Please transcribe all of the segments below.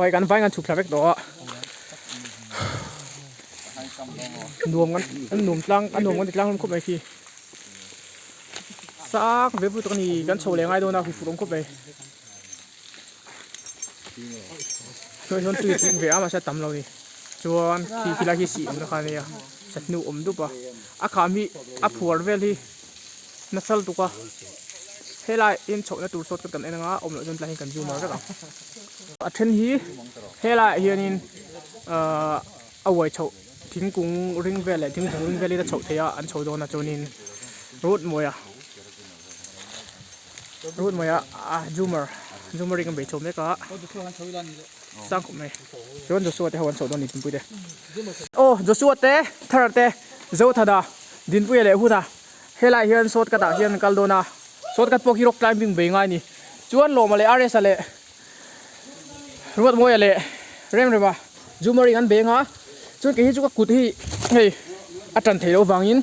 hei kan vai kan chhuk thla vek tawh a nuam kan an nuam tlang a nuam kan ti tlang hlawm khawp mai khi sang ve pui tak a ni kan chho leh ngai dawn a huphurh awm khawp mai hnuaiah sawn tui a tling ve a mahse a tam lo a ni chuan khi khilai khi sih awmna kha a nia sahnu awm dup a a kham hi a phuar vel hi nasal tuk a helai in chhohna tur sawt kan en anga awm loh chuan tlai hian kan zoom ar vek ang a then hi helaiah hianin ahh a uai chhoh thingkung ring vel leh thingkung ring vel hi a chhoh theih a an chho dawn a chuanin road mawia road mawia ah zoomer zoomer in an bei chho mek a sang khawp mai chuan Joshua te ho an chhoh dawn a ni Dinpuii te aw Joshua te Thara te Zothana Dinpuia leh Huna helaiah hian shortcut ah hian an kal dawn a shortcut pawh khi rock climbing bei ngai a ni chuan Lawma leh Rs-a leh Ruatmawia leh Remrema Zoomer in an beng a chuan kei hi chu ka kut hi hei a tan theih loh vangin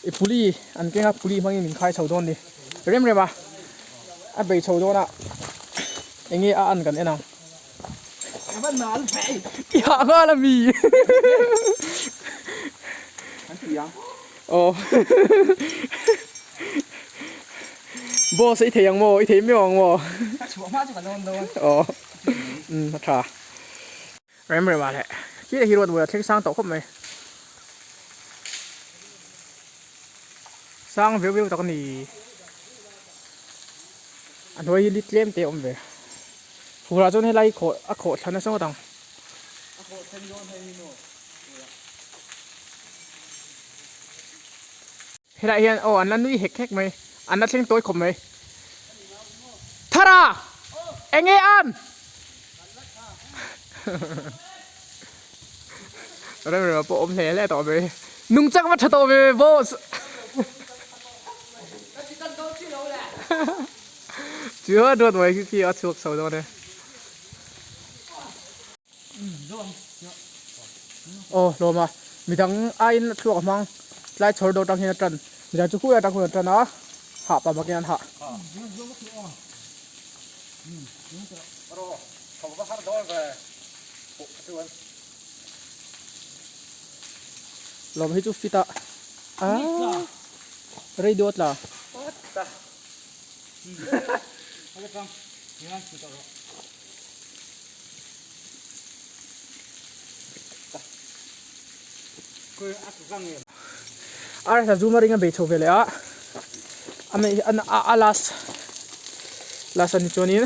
i puli an keng a puli hmangin min khai chho dawn a ni Remrema a bei chho dawn a eng nge a an kan en ang i hah nghal a mi aw Boss i thei ang maw? I thei miau ang maw? Ka chhuah hma chu ka lawn dawn. Aw umm a tha. Rem rem ah leh khi hi ruat buai a thleng sang tawh khawp mai. Sang viau viau tak a ni. A hnuai hi li tlem te a awm ve. Fur ah chuan helai hi khawh a khawh thla nasa ngawt ang. A khawh thleng dawn hei hi maw? Helaiah hian aw an la nui hek hek mai, an la thleng tawi khawp mai. Thara! Eng nge an? Rem rem a pawh awm hle hle tawh mai. Nungchang va tha tawh ve boss! Chuan ruat mai khi khi a chhuak chho dawn e. Aw hlawm a midang aiin a thluak a hmang tlai chhawr dawr tang hian a tan midang chu khuai atang khuan a tan a hah pah bawkin an hah. Lawm hi chu fit a ah radio a tla. Arsa zu maring a bei chho ve leh a a last last a ni chuanin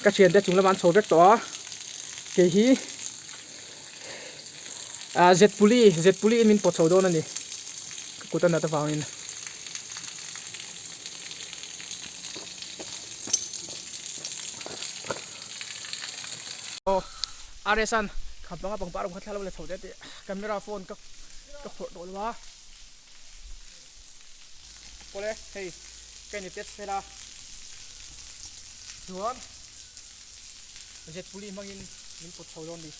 ka thiante chung lamah an chho vek tawh a kei hi ah zet puli zet puli in min pawt chho dawn a ni ka kut a nat avangin. Aw RS-a'n kham panga pangpar awm kha thla lo la chho teh tih camera phone ka ka phawrh tawh lo a pawle hei ka in test fel a chuan zet puli hmangin min pawt chho dawn a ni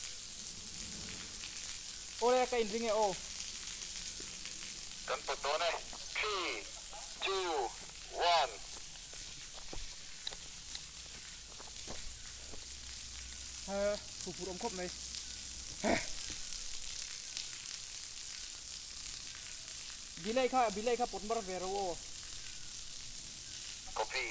awle ka inring e aw. Kan pawt dawn e three two one. He thu phur awm khawp mai. Bilai kha bilai kha pawt mar ve ro aw. Copy.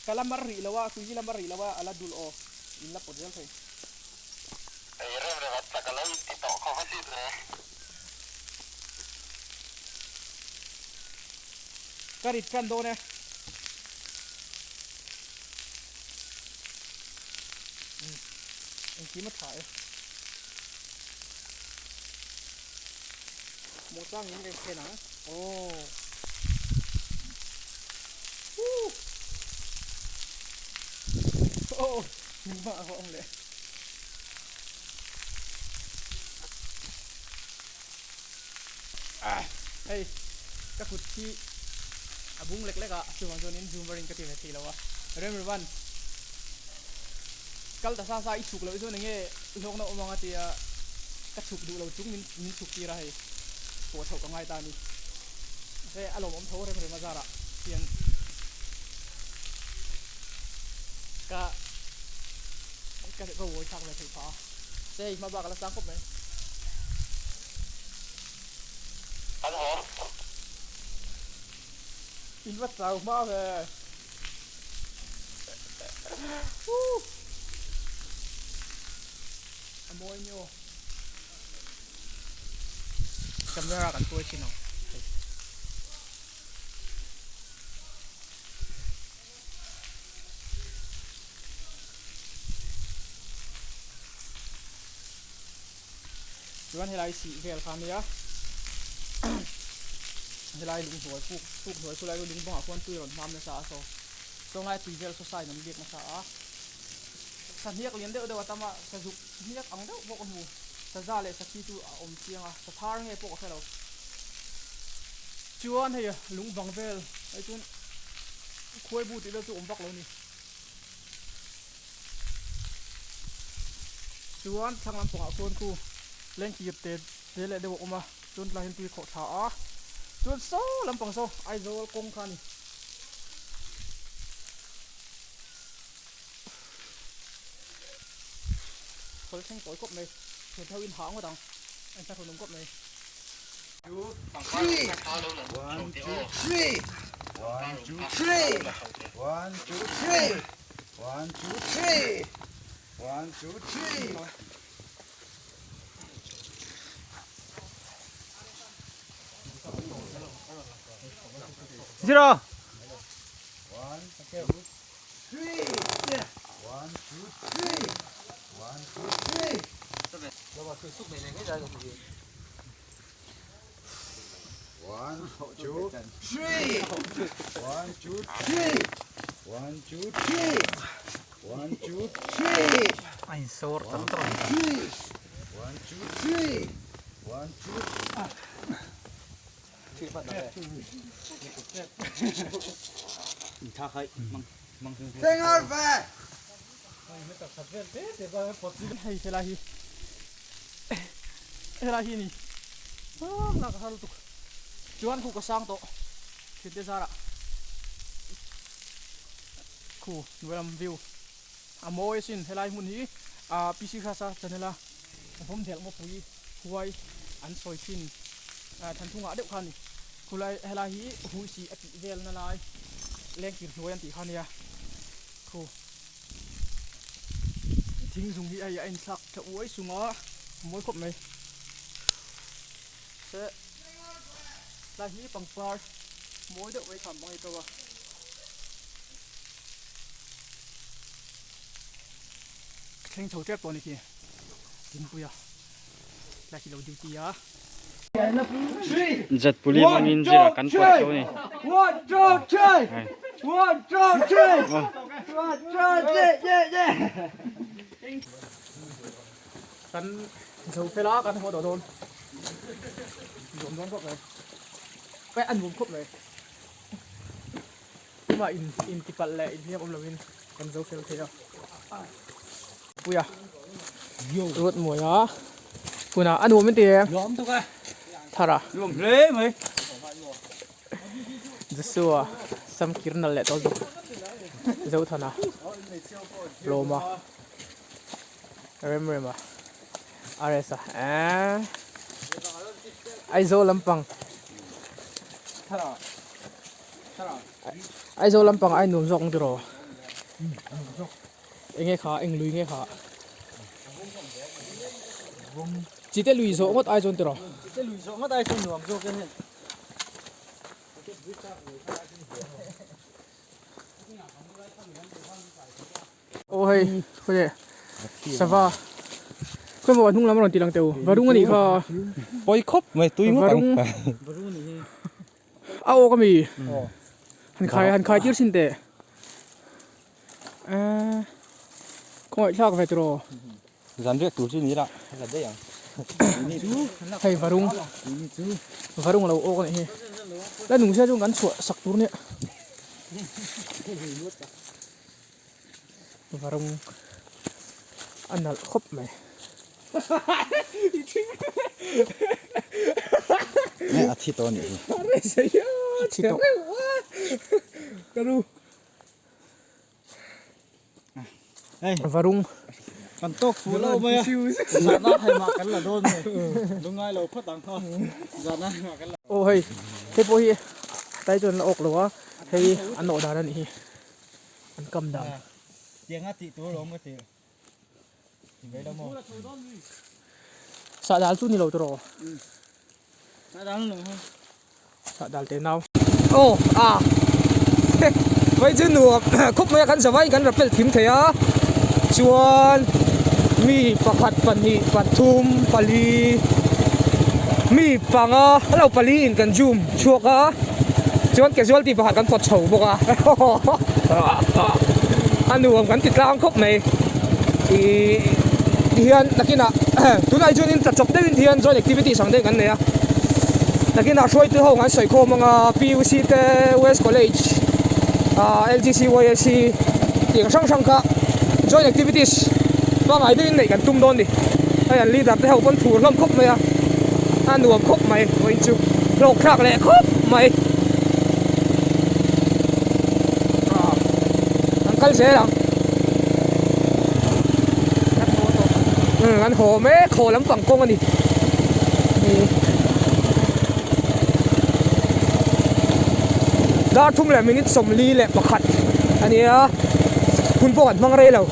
Ka la mar rih lo a, kui hi la mar rih lo a, a la dul aw. In la pawt zel thei. Ei rem rem a chak a lo inti tawh khawp asin le. Ka rit tan dawn e. Engkim a tha e. Hmuh chang in ka inchen ang. Aww. Woo. Aww. Hmuh a awm leh. Ah hei ka kut hi a bung lek lek a chuvang chuanin zoom varin ka ti ve thei lo a Remruvan kal ta sa sa i chhuk loh chuan enge hlawkna awm ang a tia ka chhuk duh lo chung min min chhuk tir a hei pawh chhoh ka ngai ta a ni mahse a lawmawm tho Remrema zarah hian. Ka ka ka uai thlak ve theih phah a. Se hei hma bak a la sang khawp mai. An haw. In va chau hma ve. Woo. A mawi ni aw. Camera kan tuai thin ang hei. Chuan helai sih vel kha ania helai lung hnuai puk puk hnuai khulai chu lung bangah khuan tui a rawn hmam nasa a saw saw lai tui vel saw sa in an biak nasa a sahniak lian deuh deuh a tam a sazuk hniak ang deuh pawh ka hmu saza leh sakhi chu a awm chiang a sathar nge pawh ka hre lo chuan hei lung bang vel hei chuan khuai bu tih vel chu awm vak lo a ni. Chuan thlang lampangah chuan khu lengkir te te leh deuh a awm a chuan tlai hian tui khawh thla a chuan saw lampang saw Aizawl kawng kha a ni. Khawl thleng tawi khawp mai thut ho in hah ngawt ang a inthlahrun awm khawp mai. Three, one, two, three, one, two, three, one, two, three, one, two, three, one, two, three. Zero. One, two, three, one, two, three, one, two, three. One, two, three, one, two, three, one, two, three, one, two, three. A insawr tam tawh a ni. Three, one, two, three, one, two. Thengar ve! Hei helai hi helai hi a ni lak a har lutuk chuan khu ka sang tawh thinte zarah khu hnuai lam view a mawi asin helai hmun hi ah PC Hrasa channel a vawm delh ngawpui huai an sawi thin ah thanthungah deuh kha a ni khulai helai hi hui si a tih velna lai lengkir hnuai an tih kha a nia khu thing zung hi hei a inthlak tha uai sung a mawi khawp mai se tlai hi pangpar mawi deuh mai kha an hmang ei to a. Thleng chho tep tawh a ni khi Dinpuia tlai khi lo duty a. Zet puli hmangin zira kan pawt chho a ni. Kan zo fel a kan haw tawh dawn nuam dawn khawp mai eh a nuam khawp mai tumah in inti palh leh inhliam awm lovin kan zo fel thei a puia ruat mawi a hunah a nuam in ti em thar a nuam hle mai Joshua sam kir nalh leh tawh zawk Zothana Lawma Remrema RS a eee Aizawl lampang Aizawl lampang a innuam zawk ang tiraw eng nge kha eng lui nge kha Chite lui zawh ngawt ai chuan tiraw Chite lui zawh ngawt ai chuan nuam zawk e hei. Aw hei khawi sava khawi maw a hnung lam a rawn ti lang teh u varung a nih kha pawi khawp mai tui ngawt ang varung a awk ami han khai han khai tir sin teh eee khawngaih thlak ve tiraw. Zan riak tur chu ni la la daih ang. Hei varung varung a lo awk a nih hi la nung sia chuan kan chhuah sak tur nia varung a nalh khawp mai. A thi tawh a nih hi. A thi tawh. Varung. Kan tawk fu lo mai a, zahna haimah kan la dawn mai, lungngai lo phawt ang kha, zahna haimah kan la. Aw hei, hei pawh hi tai chuan an la awk lo a, hei an awh dan a nih hi, an kam dan. Tianga tih tur a awm ka ti, ti mai lo maw? Sahdal chu ni lo tawh rawh. Sahdal ni lo maw? Sahdal te nau. Aw a vai chu nuam khawp mai a kan zavai kan rappel thim thei a chuan mi pakhat pahnih pathum pali mi panga hello pali in kan zoom chhuak a chuan casualty pakhat kan pawt chho bawk a a nuam kan ti tlang khawp mai ih tihian nakinah tunah hi chuanin tla chawp deuhin hian joint activities ang deuh kan nei a nakinah hruaitu ho an sawi khawm anga PUC te West College ah LGC YSC tih ang hrang hrang kha joint activities pangngai deuhin neih kan tum dawn a ni hei an leader te ho pawn phur hlawm khawp mai a a nuam khawp mai vawiin chu hlawk thlak leh khawp mai ah an kal zel ang umm an haw mek haw lampang kawng a ni dar thum leh minute 40 leh pakhat a nia hun pawh kan hmang rei lo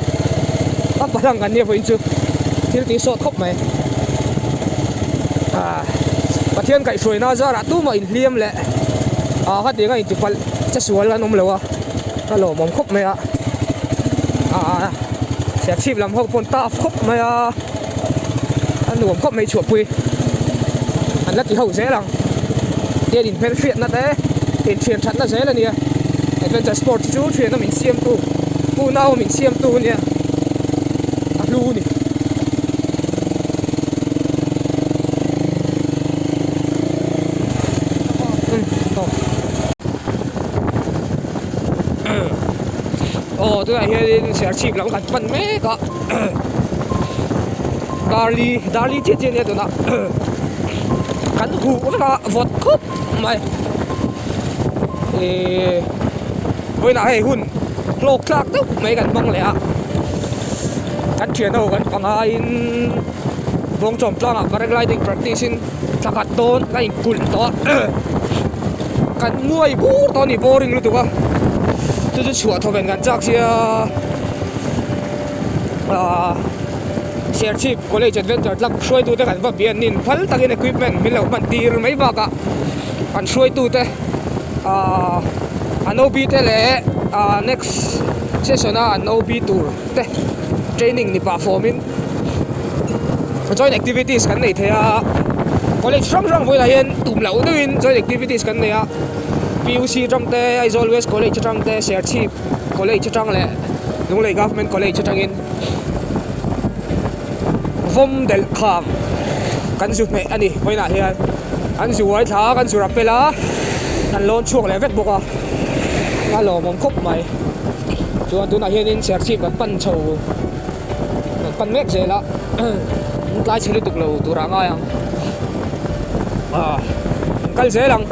a palang kan nia vawiin chu thil tih sawt khawp mai ah Pathian kaihhruaina zarah tumah inhliam leh ah khatiang a intipalh che sual an awm lo a a lawmawm khawp mai a ah Serchhip lam ho pawn tough khawp mai a a nuam khawp mai chhuahpui an la ti ho zel ang tian inhmelhriatna te inthian thatna zel a nia adventure sport chu thian a min siamtu unau a min siamtu a nia a hlu a ni. Aw tunah hianin Serchhip lam kan pan mek a Darli Darli chiah chiah a nia tunah kan huh vek a vawt khawp mai ihh vawiinah hei hun hlawk tlak deuh mai kan hmang leh a kan thian ho kan pangaiin Bawngchawm tlangah paragliding practice in thla khat dawn ka inkulh tawh a kan nguai bur tawh a ni boring lutuk a chu chu chhuah thawven kan chak sia ahh Serchhip college adventure club hruaitu te kan va bian nin phal takin equipment min lo hman tir mai bakah an hruaitu te ahh an OB te leh ahh next session a an OB tur te training ni pah fawm in. Joint activities kan nei thei a college hrang hrang vawilah hian tum loh deuhin joint activities kan nei a PUC atang te Aizawl West College atang te Serchhip College atang leh Lunglei Government College atangin vawm delh kham kan zu hmeh a ni vawiinah hian an zu uai thla a kan zu rappel a an lawn chhuak leh vek bawk a a lawmawm khawp mai chuan tunah hianin Serchhip kan pan chho. Kan pan mek zel a an tlai chhe lutuk lo tur ah ngai ang ah an kal zel ang.